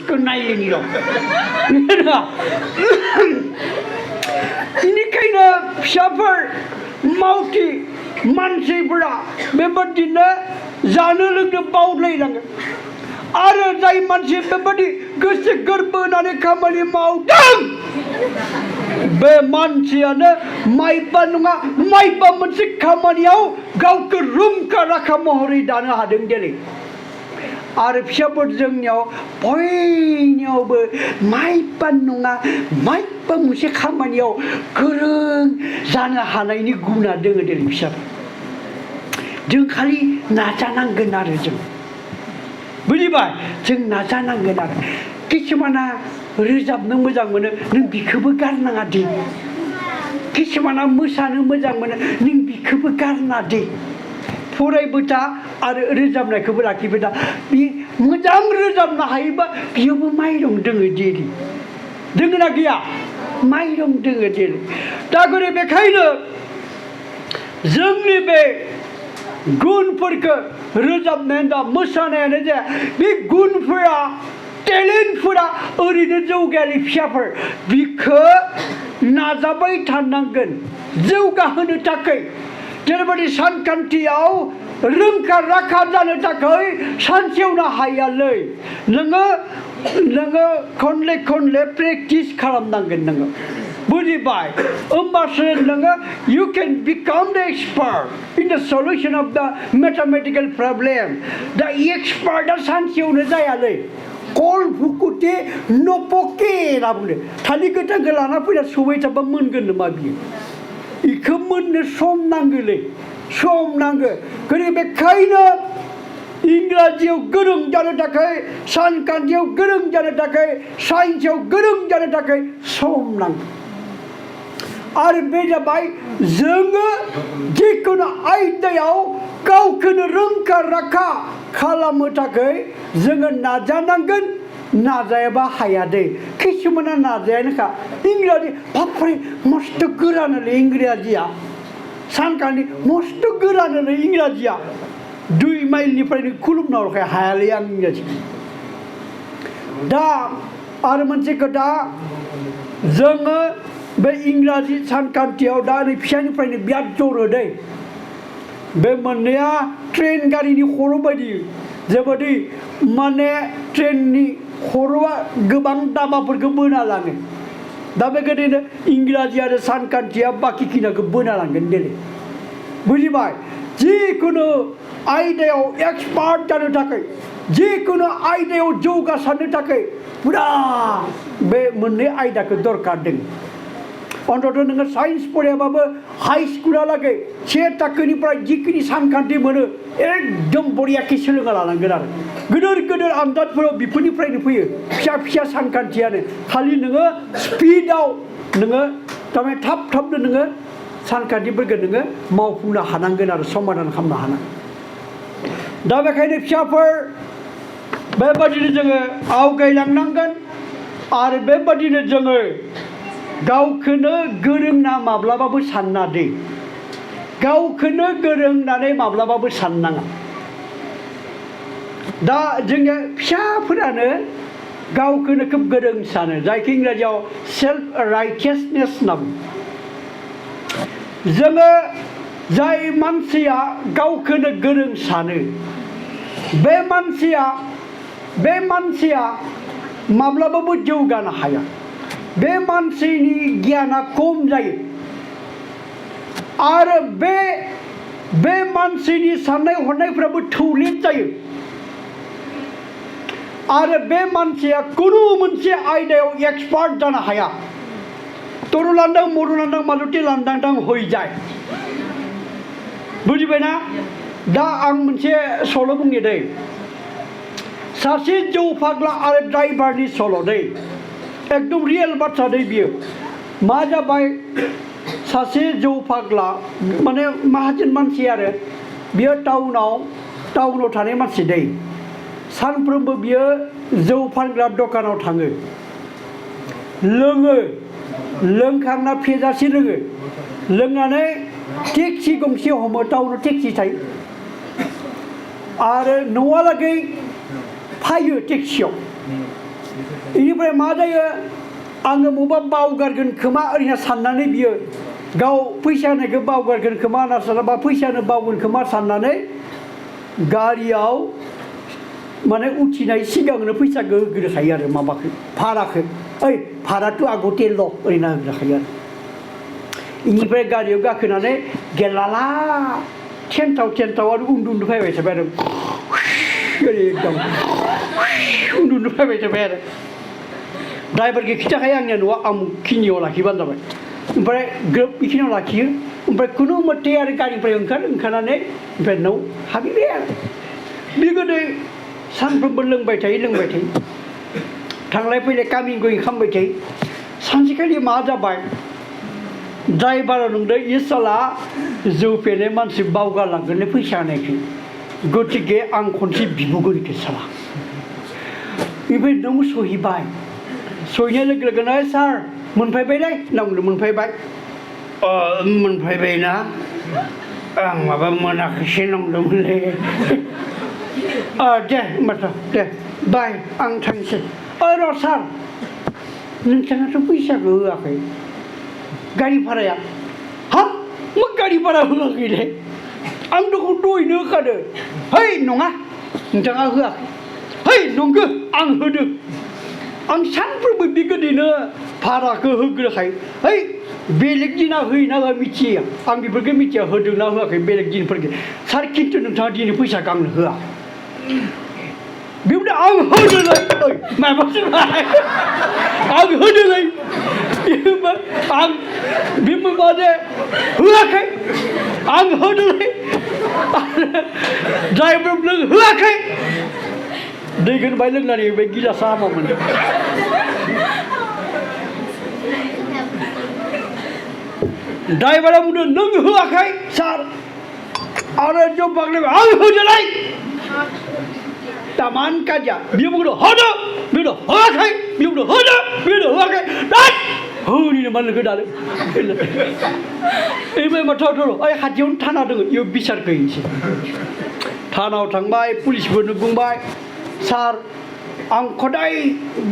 को नायैनि र' बेनिखायनो फिसाफोर मावथि मानसिफोरा बेबादिनो जानो लोंनो बावलायलाङो आरो जाय मानसि बेबादि गोसो गोरबो होनानै खामानि मावदों बे मानसियानो माइबा नङा माइबा मोनसे खामानियाव गावखौ रोंखा राखा महरै दानो हादों दिनै आरो फिसाफोर जोंनियाव बयनियावबो माइबा नङा माइबा मोनसे खामानियाव गोरों जानो हानायनि गुना दोङो दिनै फिसाफोर जों खालि नाजानांगोन आरो जों बुजिबाय जों नाजानांगोन आरो किसुमाना रोजाबनो मोजां मोनो नों बिखौबो गारनाङा दे किसुमाना मोसानो मोजां मोनो नों बिखौबो गारना दे फरायबाय था आरो रोजाबनायखौबो लाखिबाय था बे मोजां रोजाबनो हायोबा बेयावबो माइरं दोङो देरि दोङो ना गैया माइरं दोङो देरि दा गोरे बेखायनो जोंनि बे गुनफोरखौ रोजाबनायानो जा मोसानायानो जा बे गुनफोरा टेलेन्टफोरा ओरैनो जौगायारि फिसाफोर बिखौ नाजाबाय थानांगोन जौगाहोनो थाखाय जेरैबायदि सानखान्थियाव रोंखा राखा जानो थाखाय सानसेयावनो हायालै नोङो खनले खनले प्रेक्टिस खालामनांगोन नोङो बुजिबाय होमबासो नोङो you can become the expert in the solution of the mathematical problem दा एक्सपार्टआ सानसेयावनो जायालै कल फुकुटे नपके होनना बुङो थालिर गोथांखौ लाना फैना सबाय थाबा मोनगोन नामा बियो इखौ मोननो सम नांगोलै सम नांगो बेखायनो इंराजियाव गोरों जानो थाखाय सानखान्थियाव गोरों जानो थाखाय साइन्सआव गोरों जानो थाखाय सम नांगौ आरो बे जाबाय जोङो जिखुनु आयदायाव गावखौनो रोंखा राखा खालामनो थाखाय जोङो नाजानांगोन नाजायाबा हाया दे किसुमाना नाजायानोखा इंराजि बापरे मस्त गोरानोलै इंराजिया सानखान्थि मस्त गोरानोलै इंराजिया 2 माइलनिफ्रायनो खुलुमना हरखाय हायालै आं इंराजि दा आरो मोनसे खोथा जोङो बे इंराजि सानखान्थियाव दा नै फिसानिफ्रायनो बिराद जरो दै बे मोननैया ट्रेन गारिनि खर' बायदि जेबादि माने ट्रेननि खर'आ गोबां दाबाफोरखौ बोना लाङो दा बेबायदिनो इंराजि आरो सानखान्थिया बाखि खिनाखौ बोना लांगोन दिनै बुजिबाय जिखुनु आयदायाव एक्सपार्ट जानो थाखाय जिखुनु आयदायाव जौगासारनो थाखाय पुरा बे मोननै आयदाखौ दरकार दं अन्तत नोङो साइन्स फरायाबाबो हाई स्कुलालागै 1 थाखोनिफ्राय जिखिनि सानखान्थि मोनो एकदम बरियाखै सोलोंना लानांगोन आरो गिदिर गिदिर आनजादफोराव बेफोरनिफ्रायनो फैयो फिसा फिसा सानखान्थियानो खालि नोङो स्पिडआव नोङो थारमाने थाब थाबनो नोङो सानखान्थिफोरखौ नोङो मावफुंनो हानांगोन आरो समाधान खालामनो हानांगोन दा बेखायनो फिसाफोर बेबादिनो जोङो आवगायलांनांगोन आरो बेबादिनो जोङो गावखौनो गोरोंना माब्लाबाबो सानना दे गावखौनो गोरों होननानै माब्लाबाबो साननाङा दा जोंनि फिसाफोरानो गावखौनो खोब गोरों सानो जायखौ इंराजियाव सेल्फ राइटियासनेस होनना बुङो जोङो जाय मानसिया गावखौनो गोरों सानो बे मानसिया माब्लाबाबो जौगानो हाया बे मानसिनि गियाना खम जायो आरो बे मानसिनि साननाय हनायफ्राबो थौलेट जायो आरो बे मानसिया खुनु मोनसे आयदायाव एक्सपार्ट जानो हाया तरु लांदां मरु लांदां मालुति लांदां हई जाय बुजिबायना दा आं मोनसे सल' बुंनि दै सासे जौ फाग्ला आरो ड्राइभारनि सल' दै एकदम रियेल बाथ्रा दै बियो मा जाबाय सासे जौ फाग्ला माने माहाजोन मानसि आरो बियो टाउनाव थानाय मानसि दै सानफ्रोमबो बियो जौ फानग्रा दखानाव थाङो लोङो लोंखांना फेजासे लोङो लोंनानै टेक्सि गंसे हमो टाउनाव टेक्सि थायो आरो न'आलागै फायो टेक्सियाव इनिफ्राय मा जायो आङो मबा बावगारगोन खोमा ओरैनो साननानै बियो गाव फैसा होनायखौ बावगारगोन खोमा होनना सानबा फैसानो बावगोन खोमा साननानै गारियाव माने उथिनाय सिगांनो फैसाखौ होग्रोखायो आरो माबाखौ भाराखौ ओइ भाराथ' आगतेल' ओरैनो होग्रोखायो आरो इनिफ्राय गारियाव गाखोनानै गेलाला टेन्टआव आरो उन्दुनो फैबाय थाबाय आरो एकदम उन्दुनो फैबाय थाबाय आरो ड्राइभारखौ खिन्थाखायो आंनिया न'आ आमुखिनियाव लाखिबानो जाबाय ओमफ्राय ग्रोब बेखिनियाव लाखियो ओमफ्राय खुनु मथे आरो गारिनिफ्राय ओंखारनानै ओमफ्राय न'आव हाबहैबाय आरो बे गोदो सानफ्रोमबो लोंबाय थायो थांलाय फैलाय कामिं गयिं खालामबाय थायो सानसेखालि मा जाबाय ड्राइभारा नंदों इ साला जौ फेनाय मानसि बावगारलांगोनलै फैसा होनायखौ गतिके आं खनसे बिबुगोन इखौ साला ओमफ्राय नों सहैबाय सहैनाय लोगो लोगोनो सार मोनफैबायलै होनना मोनफैबाय मोनफैबाय ना आं माबा मोनाखैसो नंदोंमोनलै दे होमबाथ' दे बाय आं थांसै र' सार नोंथाङाथ' फैसाखौ होआखै गारि भाराया हा मा गारि भारा होआखैलै आं दखौ दहायनो होखादों है नङा नोंथाङा होआखै है नंगौ आं होदों आं सानफ्रोमबो बेबायदिनो भाराखौ होग्रोखायो है बेलेग दिना होयोना होआ मिथिया आं बेफोरखौ मिथिया होदोंना होआखै बेलेग दिनफोरखौ सार खिन्थु नोंथाङा दिनै फैसाखौ आंनो होआ बेयावनो आं होदोंलै माबासो आं होदोंलै आं बे माने होआखै आं होदोंलै ड्राइभार नों होआखै दै गोनबाय लोंनानै बे गिलासा हामा मोनदों ड्राइभारा बुंदों नों होआखै सार आरो जब बागलायबाय आं होदोंलै तामान काजिया बियो बुंदों होदो बियो होआखै बियो बुंदों होदो बियो होआखै होनिनो मा लोगो दानो ओमफ्राय मा थाव ओइ खाथियावनो थाना दङ इयाव बिसारखौ हैनोसै थानाव थांबाय पुलिसफोरनो बुंबाय सार आं खदाय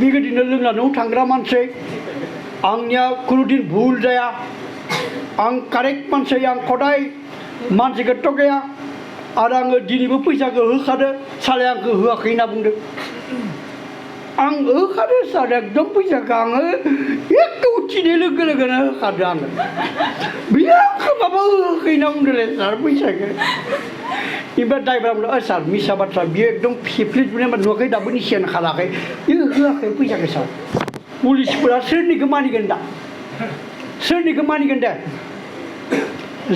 बेबायदिनो लोंनानै थांग्रा मानसि आंनिया खुनुदिन भुल जाया आं कारेक्ट मानसि आं खदाय मानसिखौ थगाया आरो आङो दिनैबो फैसाखौ होखादो सालाय आंखौ होआखै होनना बुंदों आं होखादो सार एकदम फैसाखौ आङो एखे उथिनाय लोगो लोगोनो होखादो आङो बियो आंखौ माबा होआखै होनना बुंदोंलै सार फैसाखौ ओमफ्राय ड्राइभारा बुंदों सार मिसा बाथ्रा बियो एकदम खेफ्लेजोबनाय नुवाखै दाबो निसियानो खालाखै बियो होआखै फैसाखौ सार पुलिसफोरा सोरनिखौ मानिगोन दा सोरनिखौ मानिगोन दे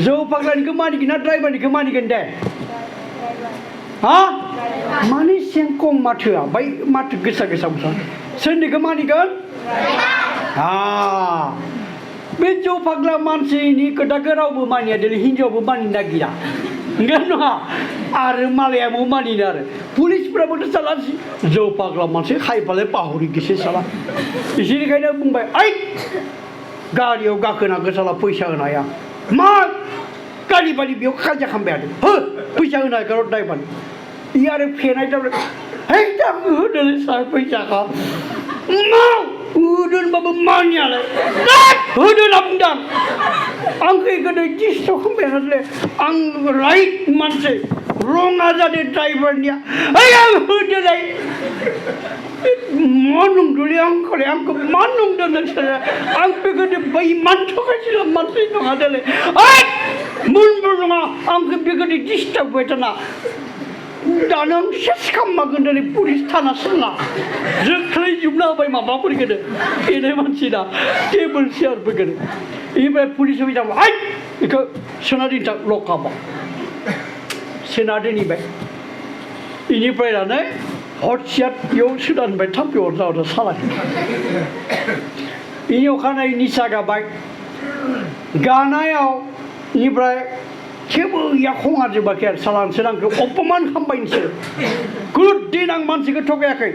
जौ फाग्लानिखौ मानिगोन ना ड्राइभारनिखौ मानिगोन दे हा माने सें खम माथोआ बै माथो गोसा गोसा बुंसा सोरनिखौ मानिगोन बे जौ फाग्ला मानसिनि खोथाखौ रावबो मानिया दिनै हिनजावबो मानिनो नागिरा नंगौ नङा आरो मालायाबो मानिनो आरो पुलिसफोराबोथ' साला जौ फाग्ला मानसि खायबालाय पाहरिगिसो साला बिसोरनिखायनो बुंबाय ओइ गारियाव गाखोनांगौ साला फैसा होनाया मा गारि बारि बेयाव खाजिया खालामबाय थादों हो फैसा होनो हागौ ड्राइभार इ आरो फेनाय जाबाय है दा होदोंलै सार फैसाखौ मा होदों होनबाबो मानियालाय होदों होनना बुंदों आंखौ गोदो डिस्टार्ब खालामबाय थादोंलै आं राइट मानसि रङा जादों ड्राइभारनिया ओइ आं होदोंलै मा नंदोंलै आंखौ मा नंदों नोंसोरो आं बेखौनो बै मानथ'गासिनो मानसि नङा दालाय ओइ मोनबो नङा आंखौ बेखौनो डिस्टार्ब होबाय थाना दानो आं सेस खालामगोन दिनै पुलिस थाना सोंना जोख्लैजोबना होबाय माबाफोरखौनो फेनाय मानसिना टेबोल चेयारफोरखौनो बेनिफ्राय पुलिस फैबाय ओइ बेखौ सोना दोनथां लकाबाव सोना दोनहैबाय बेनिफ्राय लानानै हरसेया बेयाव सोना दोनबाय थाम्फै अरजा अरजा सालाय बेनि अखानायै निसा गाबाय गानायाव बेनिफ्राय जेबो इया खंहाजोबाखै आरो सालानसो आंखौ अपमान खालामबाय नोंसोर खुनु दिन आं मानसिखौ थगायाखै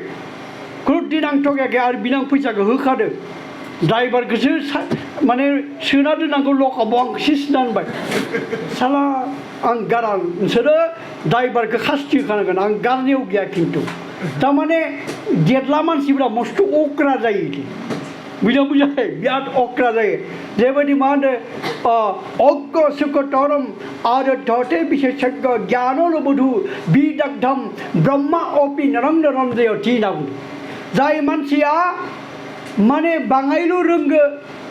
खुनु दिन आं थगायाखै आरो बिनो आं फैसाखौ होखादों ड्राइभारखौसो माने सोना दोननांगौ लकाबाव आंखौसो सोना दोनबाय साला आं गारा नोंसोरो ड्राइभारखौ खास्ति होखानांगोन आं गारनायाव गैया खिन्थु थारमाने जेथला मानसिफ्रा मस्त अक्रा जायो बुझा बुझाखै बिराद अक्रा जायो जेबायदि मा होनो अज्ञ सुखतरम आरो धते विशेषज्ञ ज्ञानलबधु बिदग्धम ब्रह्मा अपि नरं जयति होनना बुङो जाय मानसिया माने बाङायल' रोंगो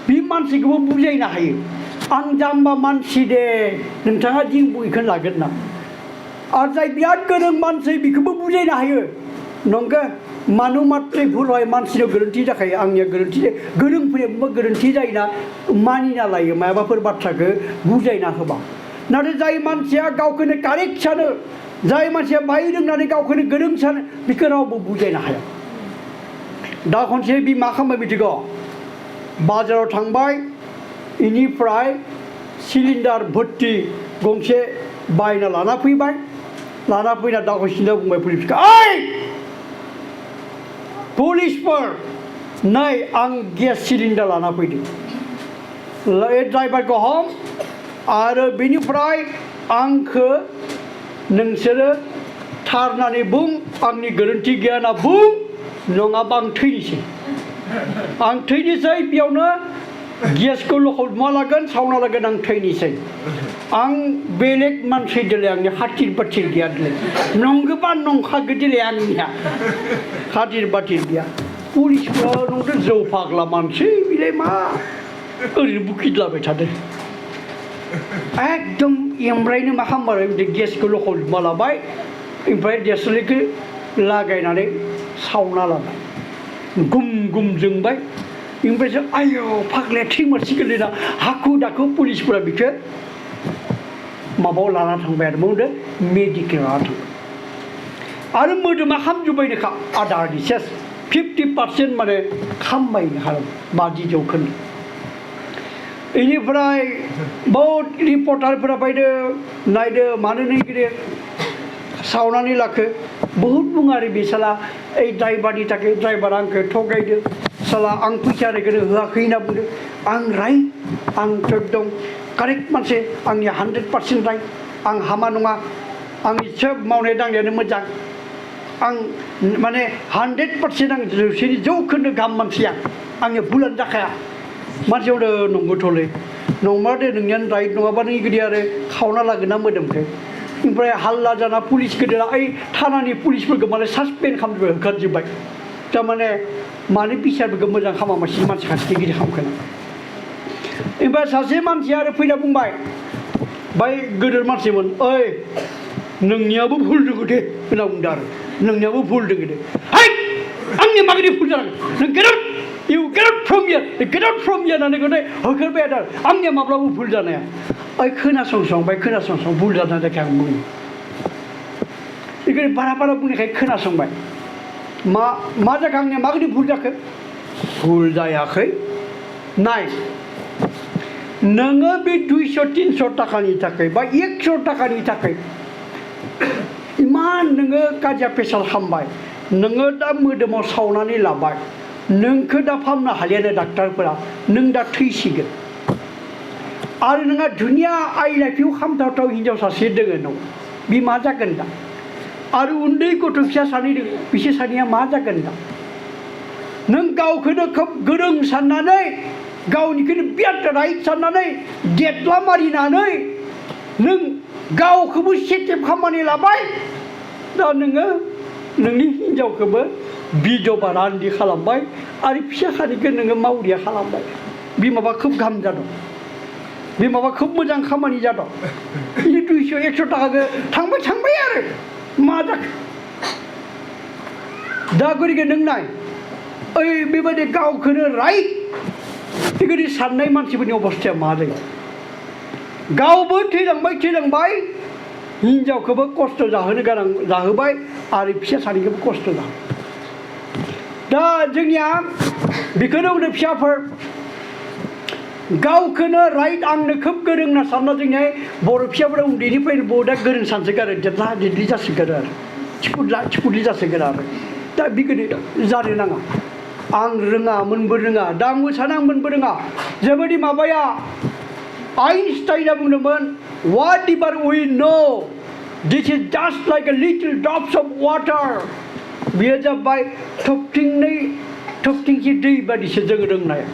बे मानसिखौबो बुजायनो हायो आं जाम्बा मानसि दे नोंथाङा जि बेखौनो लागोन ना आरो जाय बिराद गोरों मानसि बेखौबो बुजायनो हायो नंगौ मानु मात्रै भुल হয় मानसिनाव गोरोन्थि जाखायो आंनिया गोरोन्थि गोरोंफोरनियाबो गोरोन्थि जायोना मानिना लायो माबाफोर बाथ्राखौ बुजायना होबा नाथाय जाय मानसिया गावखौनो कारेक्ट सानो जाय मानसिया बाहाय रोंनानै गावखौनो गोरों सानो बेखौ रावबो बुजायनो हाया दा खनसे बि मा खालामबाय बिदिखौ बाजाराव थांबाय इनिफ्राय सिलिन्डार भर्ति गंसे बायना लाना फैबाय लाना फैना दा खनसेनो बुंबाय पुलिसखौ ओइ पुलिसफोर नै आं गेस सिलिन्डार लाना फैदों ड्राइभारखौ हम आरो बेनिफ्राय आंखौ नोंसोरो थारनानै बुं आंनि गोरोन्थि गैया होनना बुं नङाबा आं थैनोसै बेयावनो गेसखौ लखबना लागोन सावना लागोन आं थैनोसै आं बेलेग मानसि दिले आंनि खाथिर बाथिर गैया दिले नंगौबा नंखागौ दिले आंनिया खाथिर बाथिर गैया पुलिसफ्रा नंदों जौ फाग्ला मानसि बिलाय मा ओरैनो बुखिदलाबाय थादों एकदम एमब्रायनो मा खालामबाय बिदि गेसखौ लखबना लाबाय ओमफ्राय देसलिखौ लागायनानै सावना लाबाय गुम गुम जोंबाय ओमफ्रायसो आयौ फाग्लाया थैमारसिगोनलै हाखु दाखु पुलिसफोरा बिखौ माबायाव लाना थांबाय आरो बुंदों मेडिकेलाव लाना थांबाय आरो मोदोमा खामजोब्बायनोखा आधा आधि सेस 50% माने खामबायनो हादों 50 जौखोन्दो बेनिफ्राय बहुत रिपर्टारफोरा फैदो नायदो मानो नैगिरि सावनानै लाखो बहुत बुङो आरो बे साला ओइ ड्राइभारनि थाखाय ड्राइभारा आंखौ थगायदो साला आं फैसा ओरैखौनो होआखै होनना बुंदों आं राइट आं एकदम कारेक्ट मानसि आंनि 100% राइट आं हामा नङा आंनि सोब मावनाय दांनायानो मोजां आं माने 100% आं जौखोन्दो गाहाम मानसिया आंनि भुलानो जाखाया मानसियावनो नंगौथ'लै नंमारदे नोंनियानो राइट नङाबा नों बिदि आरो खावना लागोन ना मोदोमखौ ओमफ्राय हाल्ला जाना पुलिस गोदोरा ओइ थानानि पुलिसफोरखौ माने सासपेन्ड खालामजोब्बाय होखारजोब्बाय थारमाने मानो बिसारफोरखौ मोजां खालामामासि मानसि खाथि गिदिर खालामखोना ओमफ्राय सासे मानसिया आरो फैना बुंबाय बाय गोदोर मानसिमोन ओइ नोंनियाबो भुल दङ दे होनना बुंदों आरो नोंनियाबो भुल दङ दे हाय आंनि माबायदि भुल जानांगोन नों get out from here होननानै होखारबाय आरो आंनिया माब्लाबो भुल जानाया ओइ खोनासंबाय भुल जाना जायाखै आं बुङो बेखौ बारा बुंनायखाय खोनासंबाय मा जाखो आंनिया माबायदि भुल जाखो भुल जायाखै नाय नोङो बे 200-300 थाखानि थाखाय बा 100 थाखानि थाखाय इमान नोङो काजिया पेसाल खालामबाय नोङो दा मोदोमाव सावनानै लाबाय नोंखौ दा फाहामनो हालियानो डाक्टारफोरा नों दा थैसिगोन आरो नोंहा दुनिया आइ लाइफआव खामथावथाव हिनजाव सासे दोङो नों बे मा जागोन दा आरो उन्दै गथ' फिसा सानै दङ बिसोर सानैया मा जागोन दा नों गावखौनो खोब गोरों साननानै गावनिखौनो बिराद राइट साननानै देथला मारिनानै नों गावखौबो सेटेप खालामनानै लाबाय दा नोङो नोंनि हिनजावखौबो बिधबा रान्दि खालामबाय आरो फिसा सानैखौ नोङो मावरिया खालामबाय बे माबा खोब गाहाम जादों बे माबा खोब मोजां खामानि जादों बिदि 200-100 थाखाखौ थांबाय आरो मा जाखो दा गरिगे नों नाय ओइ बेबायदि गावखौनो राइट बेबायदि साननाय मानसिफोरनि अबस्थाया मा जायो गावबो थैलांबाय हिनजावखौबो खस्थ' जाहोबाय आरो फिसा सानैखौबो खस्थ' जाहोबाय दा जोंनिया बेखौनो बुंदों फिसाफोर गावखौनो राइट आंनो खोब गोरों होनना सानना जोंनिया बर' फिसाफोरा उन्दैनिफ्रायनो बहुदा गोरों सानसोगारो देरला देरलि जासोगारो आरो थिफुदलि जासोगारो आरो दा बेबायदि जानो नाङा आं रोङामोनबो रोङा दा आंबो सानो आंमोनबो रोङा जेबायदि माबाया आइनस्टाइना बुंदोंमोन whatever we know this is just like a little drops of water बेयो जाबाय थबथिंखि दै बादिसो जों रोंनाया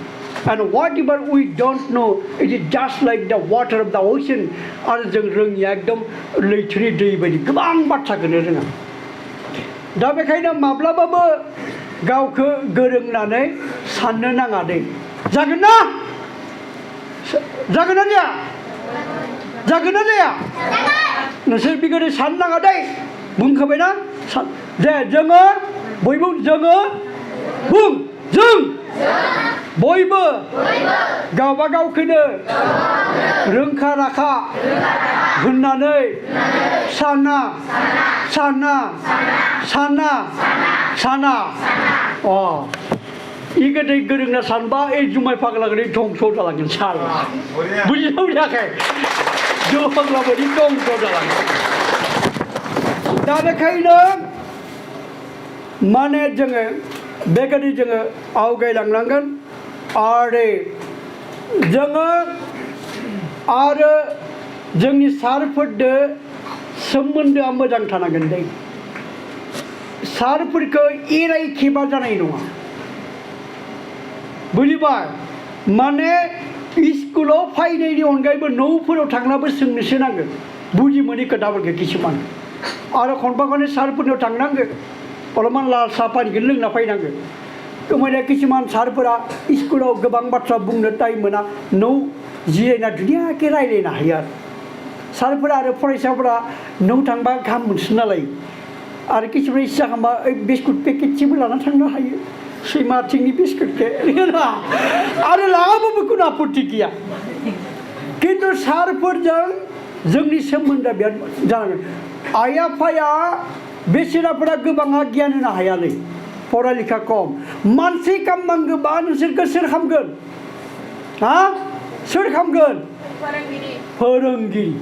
and whatever we don't know it is just like the water of the ocean आरो जों रोङिया एकदम लैथोनि दै बायदि गोबां बाथ्राखौनो रोङा दा बेखायनो माब्लाबाबो गावखौ गोरोंनानै साननो नाङा दे जागोन ना जाया जागोन ना जाया नोंसोर बेखौनो साननो नाङा दे बुंखाबायना दे जोङो बयबो जोङो बुं जों बयबो गावबा गावखौनो रोंखा राखा होननानै साना इ गोदै गोरोंना सानबा ए जुमाय फाग्लागोनै धंस जालांगोन साला बुजिना बुजियाखै जौ फाग्लाबायदि धंस जालांगोन दा बेखायनो माने जोङो बेबायदि जोङो आवगायलांनांगोन आरो जोङो आरो जोंनि सारफोरजों सोमोन्दोआ मोजां थानांगोन दै सारफोरखौ एरायखेबा जानाय नङा बुजिबाय माने स्कुलाव फैनायनि अनगायैबो न'फोराव थांनाबो सोंनोसो नांगोन बुजि मोनै खोथाफोरखौ किसुमान आरो खनफा खननै सारफोरनाव थांनांगोन अलपमान लाल साहा पानिखौ लोंना फैनांगोन ओमफ्राय किसुमान सारफोरा स्कुलाव गोबां बाथ्रा बुंनो टाइम मोना न' जिरायना दुनियाके रायज्लायनो हायो आरो सारफोरा आरो फरायसाफोरा न' थांबा गाहाम मोनसो नालाय आरो किसुमान इच्छा खालामबा ओइ बिस्कुट पेकेटसेबो लाना थांनो हायो सैमा आथिंनि बिस्कुटके आरो लाङाबाबो खुनु आपत्ति गैया खिन्थु सारफोरजों जोंनि सोमोन्दोआ बिराद जानांगोन आइ आफाया बेसेराफोरा गोबाङा गियान होनो हायालै फरा लेखा खम मानसि खालामनांगौबा नोंसोरखौ सोर खालामगोन हा सोर खालामगोन फोरोंगिरि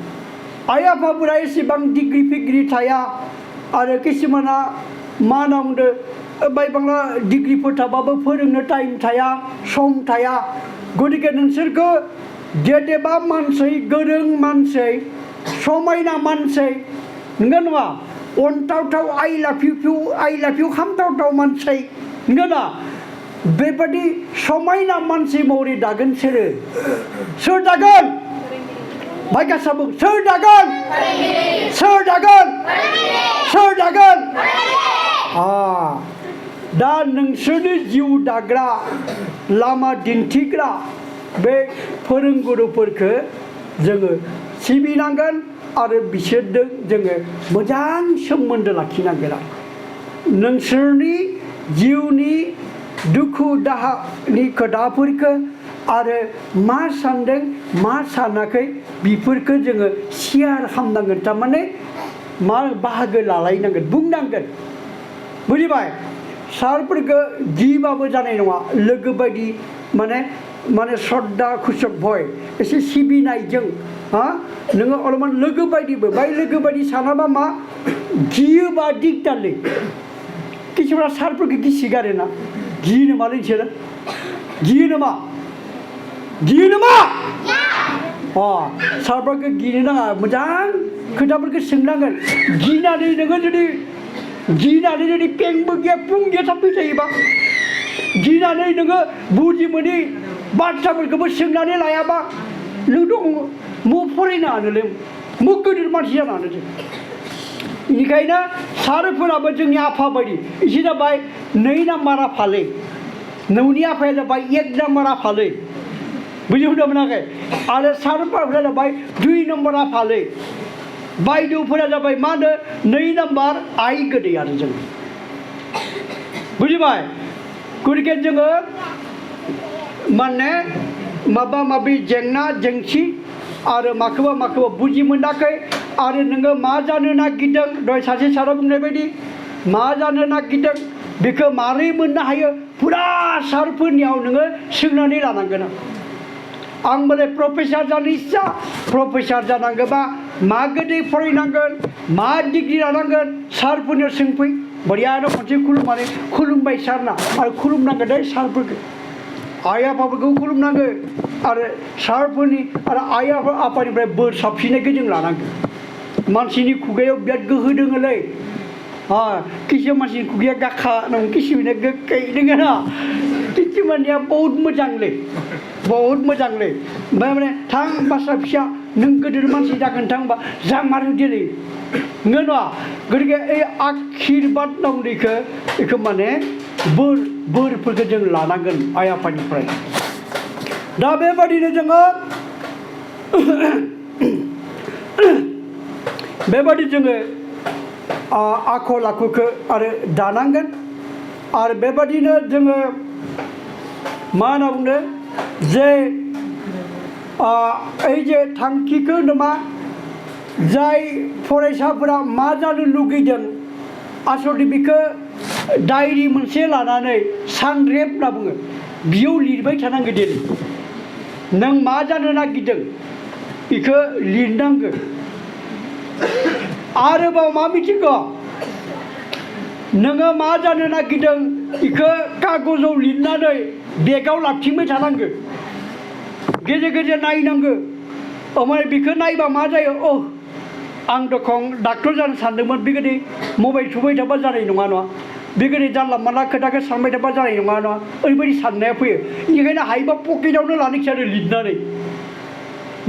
आइ आफाफोरा एसेबां डिग्रि फिग्रि थाया आरो किसुमाना मा होनना बुंदों बाय बांला डिग्रिफोर थाबाबो फोरोंनो टाइम थाया सम थाया गतिके नोंसोरखौ गेदेमा मानसि गोरों मानसि समायना मानसि नंगौ नङा अनथावथाव आइ लाभ इउ खामथावथाव मानसि नंगौ ना बेबादि समायना मानसि महरै दागोन सोर दागोन भाई गासा बुं सोर दागोन दा नोंसोरनि जिउ दाग्रा लामा दिन्थिग्रा बे फोरोंगुरुफोरखौ जोङो सिबिनांगोन आरो बिसोरजों जोङो मोजां सोमोन्दो लाखिनांगोन नोंसोरनि जिउनि दुखु दाहानि खोथाफोरखौ आरो मा सानदों मा सानाखै बेफोरखौ जोङो शेयार खालामनांगोन थारमाने मा बाहागो लालायनांगोन बुंनांगोन बुजिबाय सारफोरखौ गिबाबो जानाय नङा लोगो बायदि माने श्रद्धा खुसक भय एसे सिबिनायजों हा नोङो अलपमान लोगो बायदिबो बाय लोगो बायदि सानाबा मा गियोबा दिगदारलै किसुमान सारफोरखौ गिसिगारोना गियो नामालै बिसोरो गियो नामा सारफोरखौ गिनो नाङा मोजां खोथाफोरखौ सोंनांगोन गिनानै नोङो जुदि पेंबो गैया पुं गैया थाबफै थायोबा गिनानै नोङो बुजि मोनै बाथ्राफोरखौबो सोंनानै लायाबा नों दङ मु फरायनो हानोलै मु गिदिर मानसि जानो हानो जों बेनिखायनो सारफोराबो जोंनि आफा बायदि एसे जाबाय 2 नाम्बार आफालै नोंनि आफाया जाबाय 1 नाम्बार आफालै बुजिनो मोनाखै आरो सारफोरा जाबाय 2 नाम्बार आफालै बायद'फोरा जाबाय मा होनो 2 नाम्बार आइ गोदै आरो जों बुजिबाय गतिके जोङो माने माबा माबि जेंना जेंसि आरो माखौबा बुजि मोनाखै आरो नोङो मा जानो नागिरदों दहाय सासे सारा बुंनाय बायदि मा जानो नागिरदों बेखौ मारै मोननो हायो फुरा सारफोरनियाव नोङो सोंनानै लानांगोन आं बोले प्रफेसार जानो इच्छा प्रफेसार जानांगौबा मा गोदै फरायनांगोन मा डिग्रि लानांगोन सारफोरनियाव सोंफै बरियानो खनसे खुलुमबाय सारना आरो खुलुमनांगोन दे सारफोरखौ आइ आफाफोरखौ खुलुमनांगोन आरो सारफोरनि आरो आइ आफानिफ्राय बोर साबसिननायखौ जों लानांगोन मानसिनि खुगायाव बिराद गोहो दोङोलै किसु मानसि खुगाया गाखा नङ किसुनिया गोखै नोङो ना किसुमानिया बहुत मोजांलै बहुत मोजांलै ओमफ्राय माने थां बाथ्रा फिसा नों गोदोर मानसि जागोन थांबा जामारो दिनै नङा नङा गतिके ओइ आशीर्बाद नांगौ बेखौ माने बोरफोरखौ जों लानांगोन आइ आफानिफ्राय दा बेबादिनो जोङो बेबादि जोङो आखल आखुखौ आरो दानांगोन आरो बेबादिनो जोङो मा होनना बुंदो जे ओइ जे थांखिखौ नमा जाय फरायसाफोरा मा जानो लुगैदों आसलथे बेखौ डायरि मोनसे लानानै सानरेब होनना बुङो बियाव लिरबाय थानांगौ दिनै नों मा जानो नागिरदों बेखौ लिरनांगौ आरोबाव मा मिथिगौ नोङो मा जानो नागिरदों बेखौ कागजाव लिरनानै बेगाव लाबथिंबाय थानांगौ गेजेर गेजेर नायनांगौ ओमफ्राय बेखौ नायबा मा जायो आं दखं डाक्टर जानो सानदोंमोन बेबायदि मबाइल थुबाय थाबा जानाय नङा नङा बेबायदि जानला मानला खोथाखौ सानबाय थाबा जानाय नङा नङा ओरैबायदि साननाया फैयो बेनिखायनो हायोबा पकेटावनो लानोसै आरो लिरनानै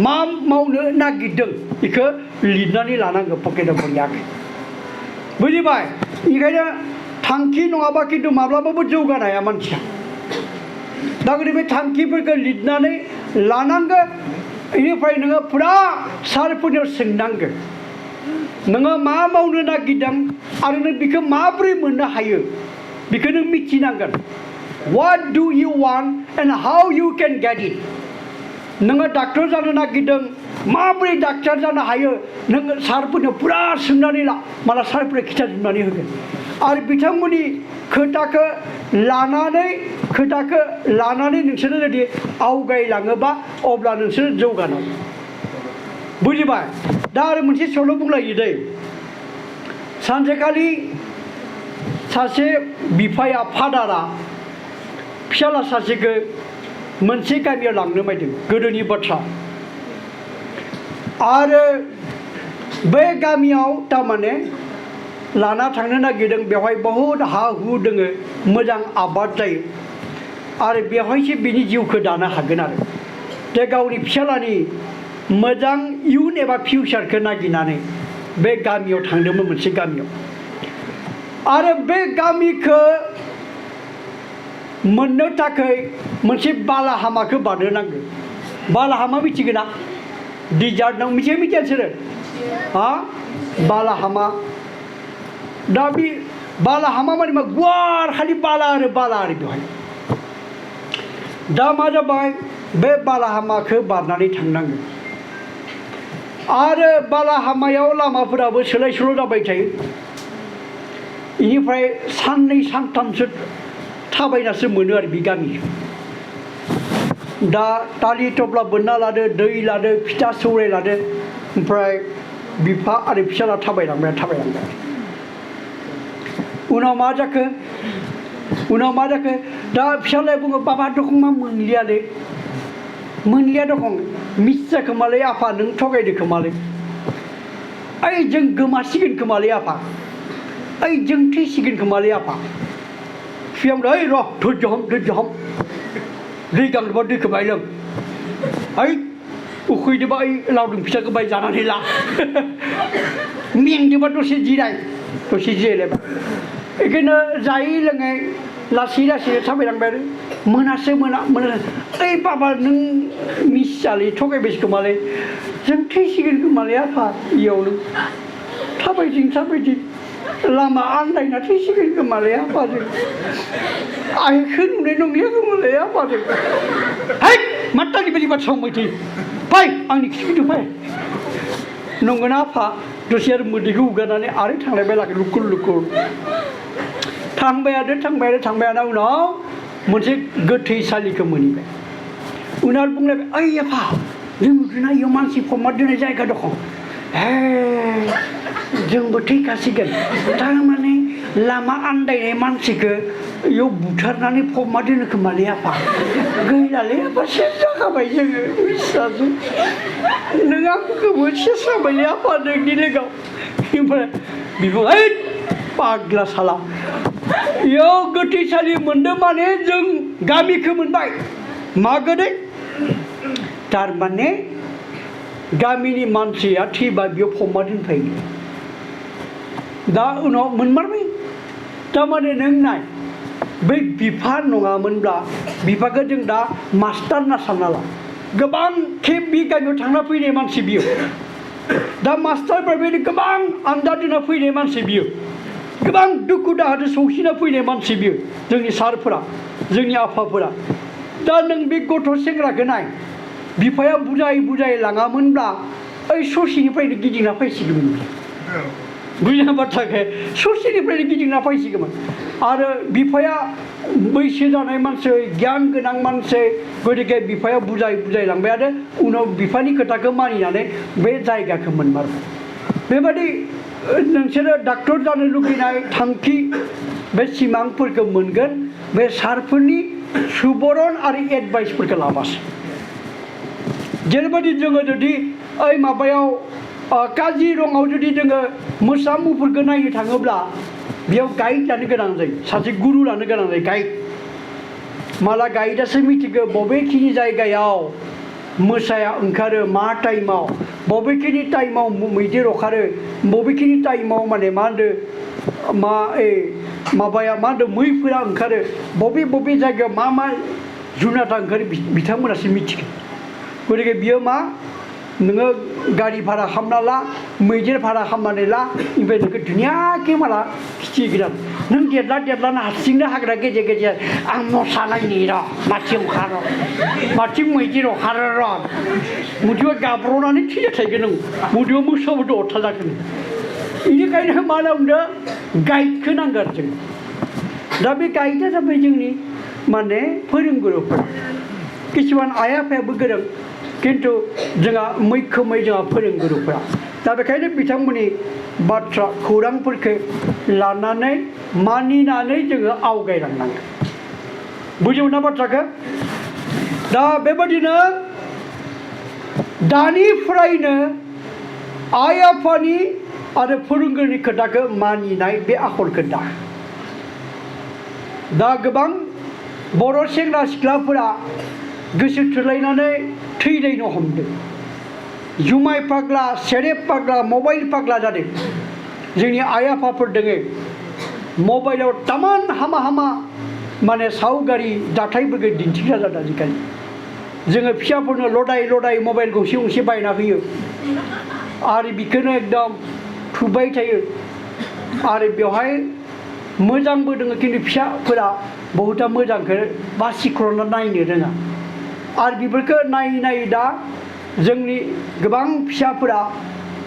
मा मावनो नागिरदों बेखौ लिरनानै लानांगौ पकेटाव बरियाखै बुजिबाय बेनिखायनो थांखि नङाबा खिन्थु माब्लाबाबो जौगानो हाया मानसिया दा बे थांखिफोरखौ लिरनानै लानांगौ बेनिफ्राय नोङो फुरा सारफोरनियाव सोंनांगौ नोङो मा मावनो नागिरदों आरो नों बेखौ माबोरै मोननो हायो बेखौ नों मिथिनांगोन what do you want and how you can get it नोङो डाक्टर जानो नागिरदों माबोरै डाक्टर जानो हायो नोङो सारफोरनो फुरा सोंनानै ला माला सारफोरा खिथाजोबनानै होगोन आरो बिथांमोननि खोथाखौ लानानै नोंसोरो जुदि आवगायलाङोबा अब्ला नोंसोर जौगानांगौ बुजिबाय दा आरो मोनसे सल' बुंलायो दै सानसेखालि सासे बिफाया फादारा फिसाला सासेखौ मोनसे गामियाव लांनो नागिरदों गोदोनि बाथ्रा आरो बे गामियाव थारमाने लाना थांनो नागिरदों बेवहाय बहुद हा हु दोङो मोजां आबाद जायो आरो बेवहायसो बिनि जिउखौ दानो हागोन आरो जे गावनि फिसालानि मोजां इयुन एबा फिउचारखौ नागिरनानै बे गामियाव थांदोंमोन मोनसे गामियाव आरो बे गामिखौ मोननो थाखाय मोनसे बालाहामाखौ बारनो बालाहामा मिथिगोन ना डिजार्ट नाव मिथिया सोरो बालाहामा दा बे बालाहामा माने मा गुवार खालि बाला आरो बेवहाय दा मा जाबाय बे बालाहामाखौ बारनानै थांनांगौ आरो बालाहामायाव लामाफोराबो सोलाय सोल' जाबाय थायो बेनिफ्राय साननै सानथामसो थाबायनासो मोनो आरो बे गामिखौ दा दालि थब्ला बोनना लादो दै लादो फिथा सौराय लादो ओमफ्राय बिफा आरो फिसाला थाबायलांबाय उनाव मा जाखो दा फिसालाया बुङो बाबा दखं मा मोनलिया दखं मिस जाखोमालै आफा नों थगायदो खोमालै ओइ जों गोमासिगोन खोमालै आफा ओइ जों थैसिगोन खोमालै आफा फिसाया ओइ र' धैर्य हम दै गांदोंबा दैखौ बाय लों ओइ उखैदोंबा ओइ लावदुम फिथाखौ बाय जानानै ला मेंदोंबा दसे जिरायलायबाय बेखायनो जायै लोङै लासै थाबायलांबाय आरो मोनासै ओइ बाबा नों मिस जालै थगायबायसो खोमालै जों थैसिगोन खोमालै आफा इयावनो थाबायथिं लामा आन्दायना थैसिगोन खोमालै आफाजों आइखौ नुनाय नंलिया खोमालै आफाजों है माथानि बायदि बाथ्रा बुंबाय थायो फै आंनि खिथु फै नंगौना आफा दसे आरो मोदैखौ हुगारनानै आरो थांलायबाय लागोन लुकुर थांबायानो उनाव मोनसे गोथैसालिखौ मोनहैबाय उनाव बुंलायबाय ओइ आफा जों नुदोंना इयाव मानसि फबना दोननाय जायगा दङ हे जोंबो थैखासिगोन थारमाने लामा आन्दायनाय मानसिखौ इयाव बुथारनानै फबना दोनो खोमालै आफा गैलालै आफा सेस जाखाबाय जोङो मिथियासै नों आंखौबो सेस जाबायलै आफा नोंनि लोगोआव ओमफ्राय बिबो ओइ पागला साला इयाव गोथैसालि मोनदों माने जों गामिखौ मोनबाय मा गोदै थारमाने गामिनि मानसिया थैबा बेयाव फबना दोनफायो दा उनाव मोनमारबाय थारमाने नों नाय बै बिफा नङामोनब्ला बिफाखौ जों दा मास्टार ना सानना ला गोबां खेब बे गामियाव थांना फैनाय मानसि बियो दा मास्टारफोर बेबायदि गोबां आनजाद होना फैनाय मानसि बियो गोबां दुखु दाहाजों सौसिना फैनाय मानसि बियो जोंनि सारफोरा जोंनि आफाफोरा दा नों बे गथ' सेंग्राखौ नाय बिफाया बुजाय लाङामोनब्ला ओइ ससेनिफ्रायनो गिदिंना फैसिगौमोन बुजिना बाथ्राखौ ससेनिफ्रायनो गिदिंना फैसिगौमोन आरो बिफाया बैसो जानाय मानसि गियान गोनां मानसि गतिके बिफाया बुजाय लांबाय आरो उनाव बिफानि खोथाखौ मानिनानै बे जायगाखौ मोनमारबाय बेबायदि नोंसोरो डाक्टर जानो लुगैनाय थांखि बे सिमांफोरखौ मोनगोन बे सारफोरनि सुबुरन आरो एडभाइसफोरखौ लाबासो जेरैबायदि जोङो जुदि ओइ माबायाव काजिरङायाव जुदि जोङो मोसा मुफुरखौ नायनो थाङोब्ला बेयाव गाइड लानो गोनां जायो सासे गुरु लानो गोनां जायो गाइड माला गाइडआसो मिथिगौ बबेखिनि जायगायाव मोसाया ओंखारो मा टाइमाव बबेखिनि टाइमाव मैदेर ओंखारो बबेखिनि टाइमाव माने मा होनदों माबाया मा होनदों मैफोरा ओंखारो बबे जायगायाव मा जुनारा ओंखारो बिथांमोनासो मिथिगौ गतिके बियो मा नोङो गारि भारा खालामना ला मैदेर भारा खालामनानै ला ओमफ्राय नोंखौ दुनियाके माला खिथिगोन नों देरला हारसिंनो हाग्रा गेजेर आं मोसा नायनि र' माथिं ओंखारो माथिं मैदेर ओंखारो र' मुदियाव गाब्र'नानै थैना थागोन नों मुदियाव मोसाबोथ' अरथा जागोन बेनिखायनो मा बुंदों गाइडखौ नांगोन जों दा बे गाइडआ जाबाय जोंनि माने फोरोंगुरुफोर किसुमान आइ आफायाबो गोरों किन्तु जोंहा मैखोमै जोंहा फोरोंगुरुफोरा दा बेखायनो बिथांमोननि बाथ्रा खौरांफोरखौ लानानै मानिनानै जोङो आवगायलांनांगोन बुजिमोना बाथ्राखौ दा बेबादिनो दानिफ्रायनो आइ आफानि आरो फोरोंगिरिनि खोथाखौ मानिनाय बे आखलखौ दा गोबां बर' सेंग्रा सिख्लाफोरा गोसो थोलायनानै थैलायनो हमदों जुमाय फाग्ला सेरेब फाग्ला मबाइल फाग्ला जादों जोंनि आइ आफाफोर दोङो मबाइलाव तामान हामा माने सावगारि जाथायफोरखौ दिन्थिग्रा जादों आजिखालि जोङो फिसाफोरनो लदाय मबाइल गंसे बायना होयो आरो बेखौनो एकदम थुबाय थायो आरो बेवहाय मोजांबो दङ किन्तु फिसाफोरा बहुता मोजांखौ बासिख्र'ना नायनो रोङा आरो बेफोरखौ नायै दा जोंनि गोबां फिसाफोरा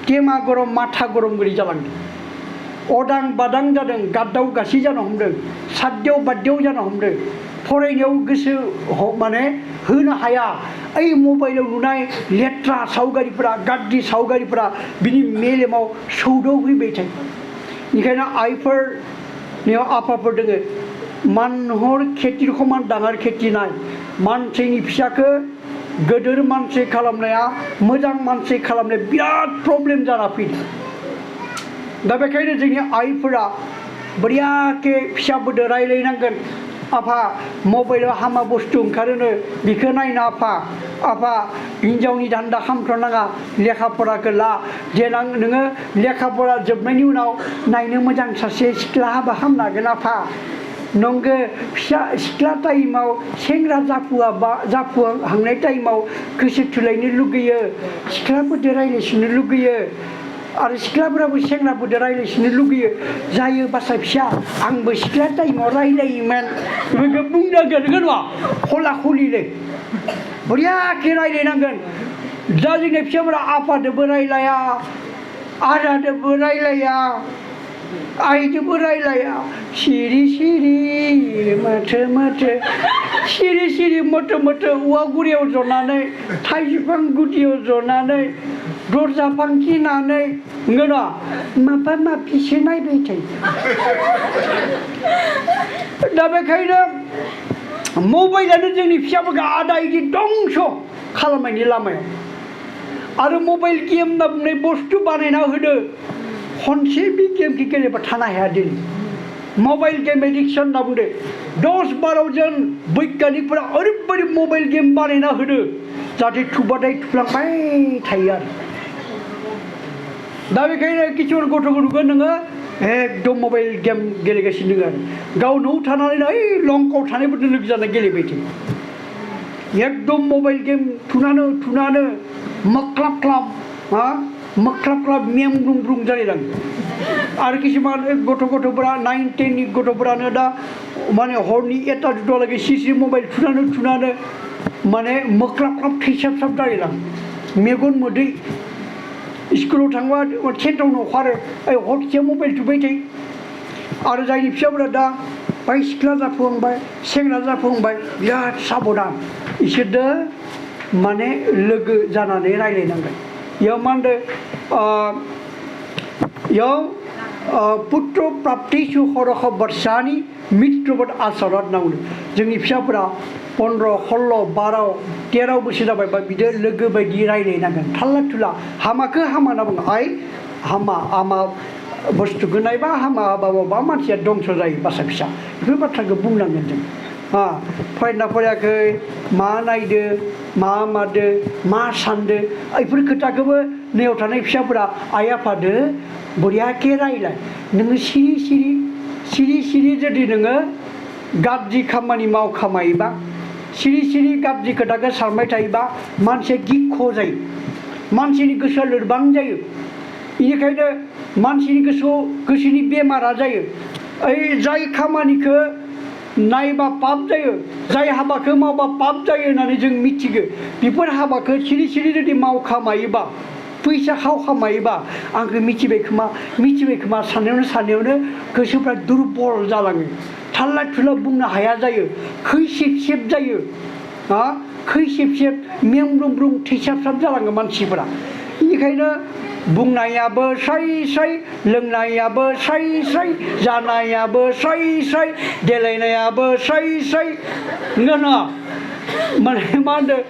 तेमा गरम माथा गरम गैयै जालांदों अदां बादां जादों गाद्दाव गासि जानो हमदों साद्याव बाद्याव जानो हमदों फरायनायाव गोसो माने होनो हाया ओइ मबाइलाव नुनाय लेथ्रा सावगारिफोरा गाज्रि सावगारिफोरा बिनि मेलेमाव सौदावफैबाय थायो बेनिखायनो आइफोरनियाव आफाफोर दोङो मानहर खेथि समान डाङर खेथि नाय मानसिनि फिसाखौ गोदोर मानसि खालामनाया मोजां मानसि खालामनाया बिराद प्रब्लेम जाना फैदों दा बेखायनो जोंनि आइफोरा बरियाके फिसाफोरजों रायलायनांगोन आफा मबाइलाव हामा बुस्थु ओंखारोनो बेखौ नायना आफा हिन्जावनि दान्दा खालामथ'नाङा लेखा फराखौ ला देनां नोङो लेखा फरा जोबनायनि उनाव नायनो मोजां सासे सिख्ला हाबा खालामनो हागोन आफा नंगौ फिसा सिख्ला टाइमाव सेंग्रा जाफुहांनाय टाइमाव गोसो थोलायनो लुगैयो सिख्लाफोरजों रायज्लायसिनो लुगैयो आरो सिख्लाफोराबो सेंग्राफोरजों रायज्लायसिनो लुगैयो जायो बासा फिसा आंबो सिख्ला टाइमाव रायज्लायोमोन बेखौ बुंनांगोन नङा खला खलिलै बरियाके रायज्लायनांगोन दा जोंनि फिसाफोरा आफादोंबो रायज्लाया आदादोंबो रायज्लाया आइजोंबो रायज्लाया सिरि मोथो औवा गुरियाव जनानै थाइजौ बिफां गुदियाव जनानै दरजा फांथिनानै नंगौना माबा माबिसो नायबाय थायो दा बेखायनो मबाइलानो जोंनि फिसाफोरखौ आदा इदि दंस खालामनायनि लामायाव आरो मबाइल गेम होनना बुंनाय बुस्थु बानायना होदो खनसे बे गेमखौ गेलेबा थानो हाया दिनै मबाइल गेम एडिक्शन होनना बुंदो 10-12 जन बैज्ञानिकफोरा ओरैबायदि मबाइल गेम बानायना होदो जाहाथे थुबाथाय थुफ्लांबाय थायो आरो दा बेखायनो किसुमान गथ'खौ नुगोन नोङो एकदम मबाइल गेम गेलेगासिनो दङ आरो गाव न'आव थानानै ओइ लंकाव थानायफोरजों लोगो जाना गेलेबाय थायो एकदम मबाइल गेम थुनानो मोख्लाब क्लाब मेम ब्रुं जालायलाङो आरो किसुमान गथ'फोरा 9-10 नि गथ'फोरानो दा माने हरनि 1टा 2टालागै सिसि मबाइल थुनानो माने मोख्लाब क्लाब थैसाब जालायलाङो मेगन मोदै स्कुलाव थांबा सेन्टाराव न'खारो हरसे मबाइल थुबाय थायो आरो जायनि फिसाफोरा दा बाय सिख्ला जाफुहांबाय सेंग्रा जाफुहांबाय बिराद साबधान इसोरदो माने लोगो जानानै रायलायनांगोन इयाव मा होनदों इयाव पुत्र प्राप्तिषु हरख वर्षानि मित्रवत आचरत होनना बुंदों जोंनि फिसाफोरा 15, 16, 12, 13 बोसोर जाबायबा बिदो लोगो बायदि रायलायनांगोन थाल्ला थुला हामाखौ हामा होनना बुङो आइ हामा बुस्थुखौ नायबा हामाबाबा मानसिया दंस जायो बासा फिसा बेफोर बाथ्राखौ बुंनांगोन जों फरायना फरायाखै मा नायदो मा मादो मा सानदो बेफोर खोथाखौबो नैयाव थानाय फिसाफोरा आइ आफादो बरियाके रायलाय नोङो सिरि जुदि नोङो गाज्रि खामानि मावखामायोबा सिरि गाज्रि खोथाखौ सानबाय थायोबा मानसिया गिख' जायो मानसिनि गोसोआ लोरबां जायो बेनिखायनो मानसिनि गोसोनि बेमारा जायो जाय खामानिखौ नायबा पाप जायो जाय हाबाखौ मावबा पाप जायो होननानै जों मिथिगौ बेफोर हाबाखौ सिरि जुदि मावखामायोबा फैसा खामायोबा आंखौ मिथिबाय खोमा साननायावनो गोसोफ्रा दुरबल जालाङो थाल्ला थुला बुंनो हाया जायो खैसेब जायो खैसेब में ब्रुं थैसाब जालाङो मानसिफोरा बेनिखायनो बुंनायाबो स्राय लोंनायाबो स्राय जानायाबो स्राय देलायनायाबो स्राय नङा माने मा होनदों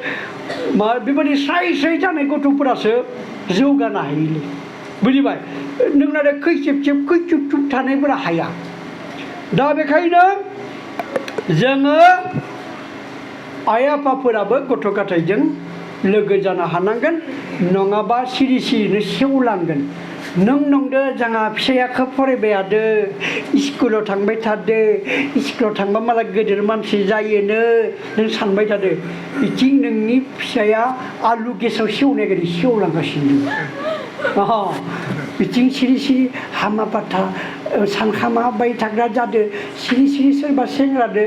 बेबायदि स्राय जानाय गथ'फोरासो जौगानो हायोलै बुजिबाय नोंना खैसेब खैचुब थानायफोरा हाया दा बेखायनो जोङो आइ आफाफोराबो गथ' गथायजों लोगो जानो हानांगोन नङाबा सिरिनो सेवलांगोन नों नंदो जोंहा फिसाया खोब फरायबाय थादो स्कुलाव थांबाय थादो स्कुलाव थांबा मालाय गेदेर मानसि जायोनो नों सानबाय थादो बिथिं नोंनि फिसाया आलु गेसाव सेवनाय बायदि सेवलांगासिनो दं बिथिं सिरि हामा बाथा सानखामाबाय थाग्रा जादो सिरि सोरबा सेंग्रादो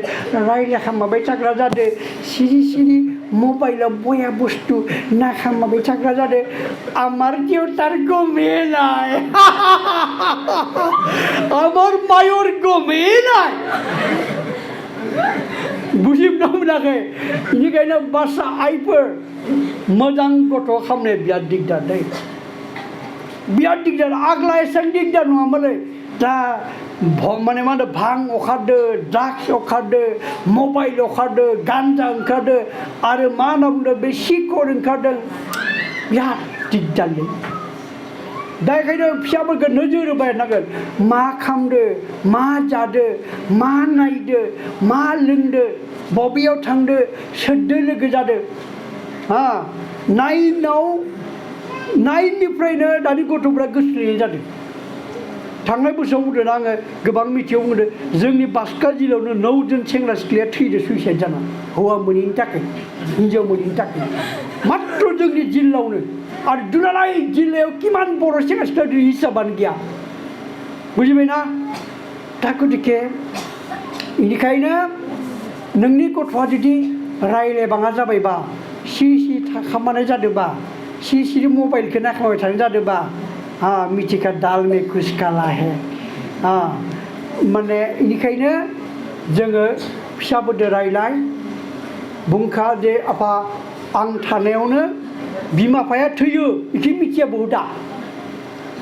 रायलायखामाबाय थाग्रा जादो सिरि मबाइलाव बया बुस्थु नाखामाबाय थाग्रा जादो আমার দেউতার গমে নাই আমার মায়ের গমে নাই बुजिना मोनाखै बेनिखायनो बासा आइफोर मोजां गथ' खालामनाया बिराद दिगदार दै बिराद दिगदार आग्ला एसेबां दिगदार नङामोनलै दा माने मा होनो भां अखारदो ड्राग्स अखारदो मबाइल अखारदो गान्जा ओंखारदो आरो मा होनना बुंदों बे सिकर ओंखारदों बिराद दिगदारलै दा बेखायनो फिसाफोरखौ नोजोर होबाय थानांगोन मा खालामदो मा जादो मा नायदो मा लोंदो बबेयाव थांदो सोरदो लोगो जादो नाइननिफ्रायनो दानि गथ'फ्रा गोसोनाय जादों थांनाय बोसोराव बुंदों आङो गोबां मिथियाव बुंदों जोंनि बाक्सा जिल्लायावनो 9 जन सेंग्रा सिख्लाया थैदो सुइसाइड जाना हौवा मोनैनि थाखाय हिनजाव मोनैनि थाखाय मात्र जोंनि जिल्लायावनो आरो दुलाराय जिल्लायाव किमान बर' सेंग्रा सिख्ला हिसाबानो गैया बुजिबायना दा गतिके बेनिखायनो नोंनि गथ'आ जुदि रायलायबाङा जाबायबा सिरि थाखामानाय जादोंबा सिरि मबाइलखौ नायखांबाय थानाय जादोंबा मिट्टी का दाल में कुछ काला है माने बेनिखायनो जोङो फिसाफोरजों रायलाय बुंखा जे आफा आं थानायावनो बिमा बिफाया थैयो बेखौ मिथिया बहुदा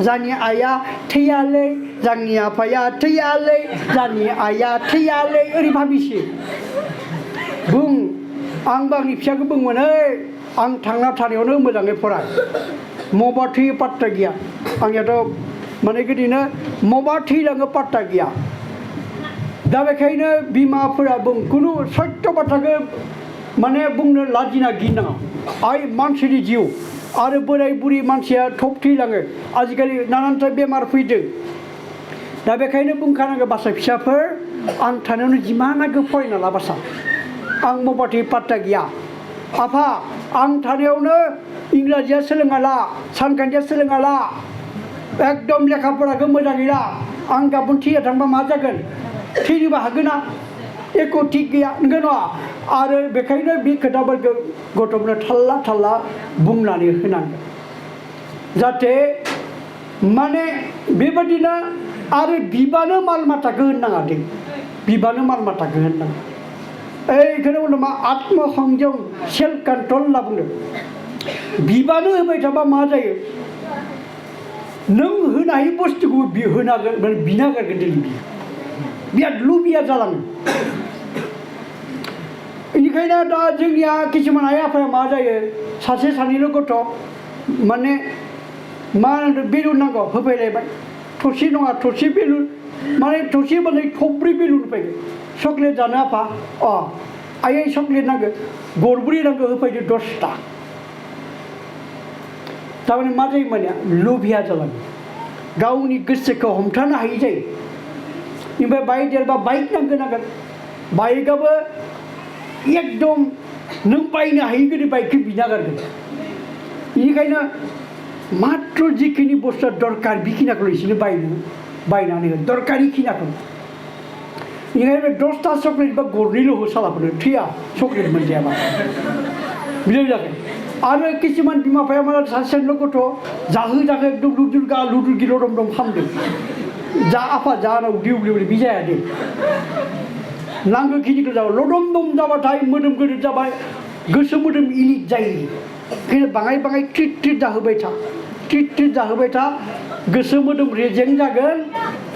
जानि आइया थैयालै जोंनि आफाया थैयालै जोंनि आइया थैयालै ओरै भाबिसो बुं आंबो आंनि फिसाखौ बुंमोन आं थांना थानायावनो मोजाङै फराय मबा थैयो पात्ता गैया आंनियाथ' माने गोदिनो मबा थैलाङो पात्ता गैया दा बेखायनो बिमाफोरा बुं खुनु सत्य बाथ्राखौ माने बुंनो लाजिना गिनाङा आइ मानसिनि जिउ आरो बोराय बुरि मानसिया थब थैलाङो आजिखालि नानानथा बेमार फैदों दा बेखायनो बुंखानांगौ बासा फिसाफोर आं थानायावनो जिमान हागौ फरायना ला बासा आं मबाथि पात्ता गैया आफा आं थानायावनो इंराजिया सोलोङा ला सानखान्थिया सोलोङा ला एकदम लेखा फराखौ मोजाङै ला आं गाबोन थैया थांबा मा जागोन थैनोबो हागोन ना एख' थिग गैया नंगौ नङा आरो बेखायनो बे खोथाफोरखौ गथ'फोरनो थाल्ला थाल्ला बुंनानै होनांगोन जाहाथे माने बेबादिनो आरो बिबानो माल माथाखौ होननाङा दे बिबानो माल माथाखौ होननाङा ओइखौनो बुंदों मा आत्मसंयम सेल्फ कन्ट्रल होनना बुंदों बिबानो होबाय थाबा मा जायो नों होनो हायि बुस्थुखौ होनांगोन माने बिनागारगोन दिनै बिराद लुबिया जालाङो बेनिखायनो दा जोंनिया किसुमान आइ आफाया मा जायो सासे सानैल' गथ' माने मा होनदों बेलुन नांगौ होफैलायबाय थरसे नङा थरसे बेलुन माने थरसे माने थब्रै बेलुन होफैगोन चक्लेट जानो आफा आयै चक्लेट नांगौ गरब्रै नांगौ होफैदो 10टा थारमाने मा जायो माने लुबिया जालाङो गावनि गोसोखौ हमथानो हायि जायो ओमफ्राय बाइक देरबा बाइक नांगोन बाइकआबो एकदम नों बायनो हायि गोदो बाइकखौ बिना गारगोन बेनिखायनो मात्र जिखिनि बुस्थुआ दरकार बेखिनिखौल' इसोरनो बायनानै हो दरकारि खिनिखौ बेनिखायनो 10टा चक्लेट बा गरनैल' हो सालाफोरनो थैया चक्लेट मोनजायाबा बिदि जागोन आरो किसुमान बिमा बिफाया मा सासेल' गथ' जाहो एकदम लुदुर गिल' दम खालामदों जा आफा जा उदै उदै बि जाया दे नांगौ खिनिखौ जाबाय लदम दम जाबाथाय मोदोम गोदोर जाबाय गोसो मोदोम इलिट जायो ओंखायनो बाङाय ट्रिट जाहोबाय था गोसो मोदोम रेजें जागोन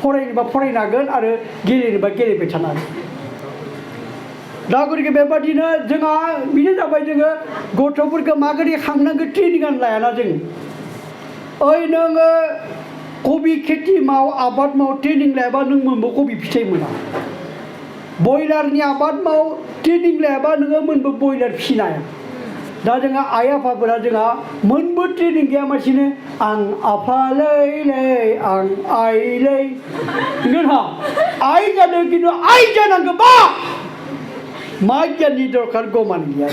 फरायनोबा फरायनो हागोन आरो गेलेनोबा गेलेबाय थानो हागोन दा गतिके बेबादिनो जोंहा बेनो जाबाय जोङो गथ'फोरखौ माबोरै खांनांगौ ट्रेनिंआनो लायाना जों ओइ नोङो कबि खेथि माव आबाद माव ट्रेनिं लायाबा नों मोनबो कबि फिथाइ मोना बयलारनि आबाद माव ट्रेनिं लायाबा नोङो मोनबो बयलार फिसिनो हाया दा जोंहा आइ आफाफोरा जोंहा मोनबो ट्रेनिं गैयामासिनो आं आफालै आं आइलै नोंहा आइ जादों खिन्थु आइ जानांगौ बा मा गियाननि दरकार गमान गैया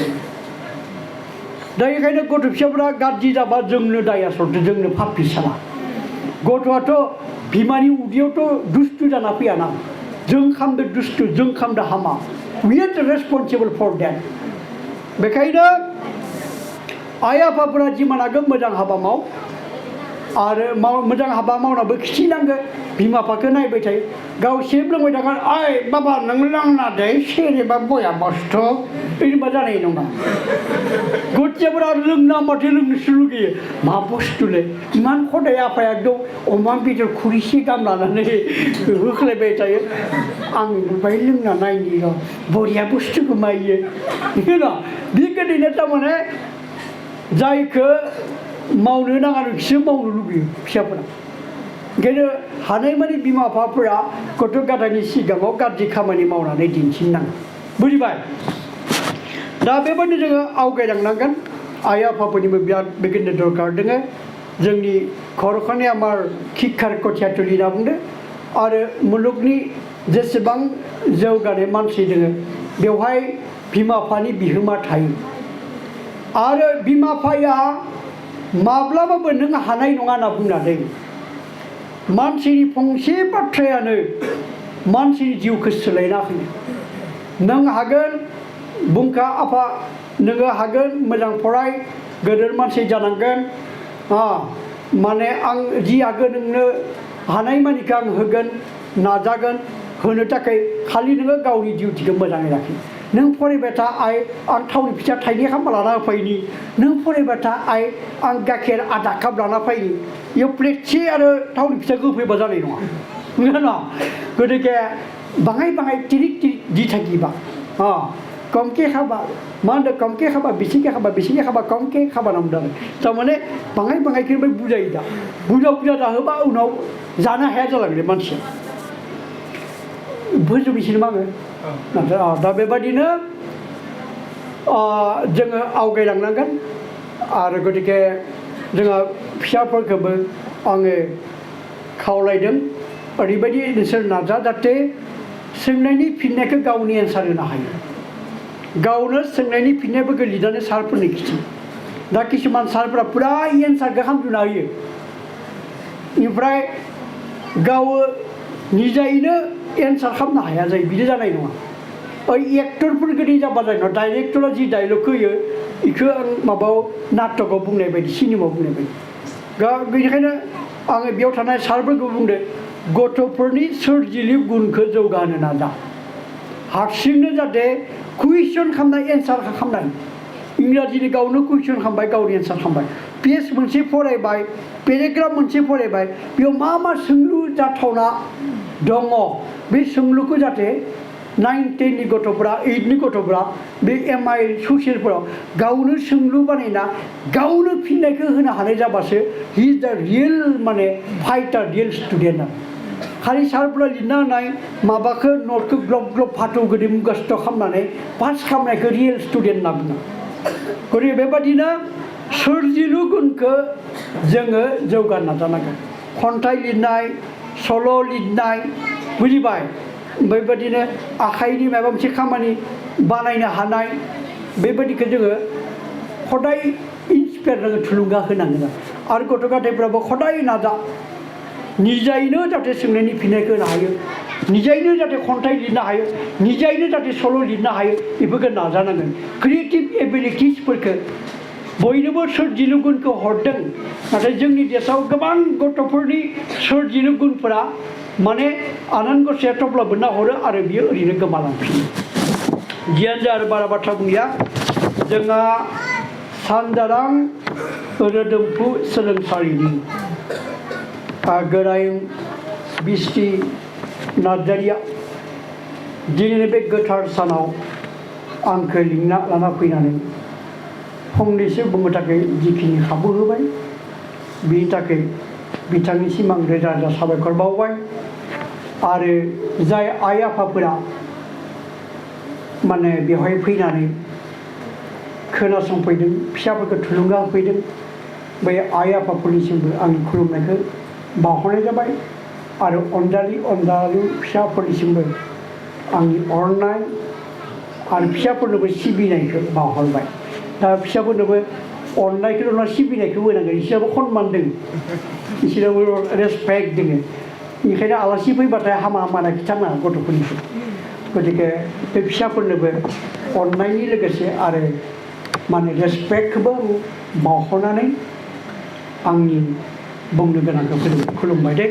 दा बेखायनो गथ' फिसाफोरा गाज्रि जाबा जोंनो दाय आसलथे जोंनो फाप्पि साला गथ'आथ' बिमानि उदैयावथ' दुस्थु जाना फैयाना जों खालामदो दुस्थु जों खालामदो हामा we are responsible for that बेखायनो आइ आफाफोरा जिमान हागौ मोजां हाबा माव आरो मोजां हाबा मावनाबो खिथिनांगौ बिमा बिफाखौ नायबाय थायो गाव सेब लोंबाय थागोन ओइ बाबा नों लोंना दे सेरेबा बया बस्थ' बिदिबा जानाय नङा गथियाफोरा लोंना माथो लोंनोसो लुगैयो मा बुस्थुलै इमान खदाय आफाया एकदम अमा बेदर खुरैसे गाहाम लानानै होख्लायबाय थायो आं बाय लोंना नायनि र' बरिया बुस्थुखौ माइयो ना बे गोदैनो थारमाने जायखौ मावनो नाङा बिसोर मावनो लुबैयो फिसाफोरा ओंखायनो हानायमानि बिमा बिफाफोरा गथ' गथायनि सिगाङाव गाज्रि खामानि मावनानै दिन्थिनाङा बुजिबाय दा बेबायदि जोङो आवगायलांनांगोन आइ आफाफोरनिबो बिराद बेगिनो दरकार दङ जोंनि खर'खानि आमार शिक्षार कथियाथुलि होनना बुंदों आरो मुलुगनि जेसेबां जौगानाय मानसि दङ बेवहाय बिमा बिफानि बिहोमा थायो आरो बिमा बिफाया माब्लाबाबो नों हानाय नङा होनना बुंनानै मानसिनि फंसे बाथ्रायानो मानसिनि जिउखौ सोलायना होयो नों हागोन बुंखा आफा नोङो हागोन मोजां फराय गोदोर मानसि जानांगोन माने आं जि हागोन नोंनो हानायमानिखौ आं होगोन नाजागोन होनो थाखाय खालि नोङो गावनि डिउटिखौ मोजाङै लाखि नों फरायबाय था आइ आं थावनि फिथा थाइनै खालामना लाना होफैनि नों फरायबाय था आइ आं गाइखेर आधा काप लाना फैनि बेयाव प्लेटसे आरो थावनि फिथाखौ होफैबा जानाय नङा नङा गतिके बाङाय तिरिक दि थाकिबा कमके खाबा मा होनदों कमके खाबा बिसिके खाबा कमके खाबा नामदों तारमाने बाङाय बाङायखौबो बुजायो दा बुजा जाहोबा उनाव जानो हाया जालांदों मानसिया बुजिबिसिनो मा होनो नाथाय दा बेबादिनो जोङो आवगायलांनांगोन आरो गतिके जोंहा फिसाफोरखौबो आङो खावलायदों ओरैबायदि नोंसोर नाजा जाहाथे सोंनायनि फिननायखौ गावनि एन्सार होनो हायो गावनो सोंनायनि फिननायफोरखौ लिरनानै सारफोरनो खिथि दा किसुमान सारफोरा पुरा एन्सारखौ खालामजोबना होयो ओमफ्राय गाव निजायैनो एन्सार खालामनो हाया जायो बिदि जानाय नङा ओइ एक्टरफोर गोदै जाबा जानाय नङा डाइरेक्टरा जि डायलग होयो बेखौ आं माबायाव नाटकआव बुंनाय बायदि सिनेमायाव बुंनाय बायदि बेनिखायनो आङो बेयाव थानाय सारफोरखौ बुंदों गथ'फोरनि सोरजिलु गुनखौ जौगाहोनो नाजा हारसिंनो जाहाथे कुइसन खालामनाय एन्सार खालामनाय इंराजिनि गावनो कुइसन खालामबाय गावनि एन्सार खालामबाय पेज मोनसे फरायबाय पेराग्राफ मोनसे फरायबाय बेयाव मा सोंलु जाथावना दङ बे सोंलुखौ जाहाथे 9, 10 नि गथ'फोरा 8 नि गथ'फोरा बे MI ससियेलफोराव गावनो सोंलु बानायना गावनो फिननायखौ होनो हानाय जाबासो हि इज द रियेल माने फाइटार रियेल स्टुडेन्टआ खालि सारफोरा लिरना होनाय माबाखौ नटखौ ग्लब ग्लब फाथौ गोदै मुगास्थ' खालामनानै पास खालामनायखौ रियेल स्टुडेन्ट होनना बुङो गतिके बेबादिनो सोरजिलु गुनखौ जोङो जौगानो नाजानांगोन खन्थाइ लिरनाय सल' लिरनाय बुजिबाय बेबादिनो आखाइनि माबा मोनसे खामानि बानायनो हानाय बेबादिखौ जोङो खदाय इन्सपायार जोङो थुलुंगा होनांगोन आरो गथ' गथायफ्राबो खदाय नाजा निजायैनो जाहाथे सोंनायनि फिननायखौ होनो हायो निजायैनो जाहाथे खन्थाइ लिरनो हायो निजायैनो जाहाथे सल' लिरनो हायो बेफोरखौ नाजानांगोन क्रिएटिभ एबिलिटिसफोरखौ बयनोबो सोरजिलु गुनखौ हरदों नाथाय जोंनि देशआव गोबां गथ'फोरनि सोरजिलु गुनफोरा माने आनान गसाया थब्ला बोनना हरो आरो बियो ओरैनो गोमालांफिनो जियानो जा आरो बारा बाथ्रा बुंलिया जोंहा सानजारां रोदोमफु सोलोंसालिनि गोरायुं बिस्ति नार्जारिया दिनैनि बे गोथार सानाव आंखौ लिंना लाना फैनानै फंनैसो बुंनो थाखाय जिखिनि खाबु होबाय बिनि थाखाय बिथांनिसिम आं रोजा रोजा साबायखर बावबाय आरो जाय आइ आफाफोरा माने बेवहाय फैनानै खोनासंफैदों फिसाफोरखौ थुलुंगा होफैदों बै आइ आफाफोरनिसिमबो आंनि खुलुमनायखौ बावहरनाय जाबाय आरो अनजालु फिसाफोरनिसिमबो आंनि अननाय आरो फिसाफोरनोबो सिबिनायखौ बावहरबाय दा फिसाफोरनोबो अननायखौ नङा सिबिनायखौ होनांगोन इसोराबो खनमान दङ इसोराबो रेसपेक्ट दङ बेनिखायनो आलासि फैबाथाय हामा हामा खिथानाङा गथ'फोरनिखौ गतिके बे फिसाफोरनोबो अननायनि लोगोसे आरो माने रेसपेक्टखौबो बावहरनानै आंनि बुंनो गोनांखौ खुलुमबाय दे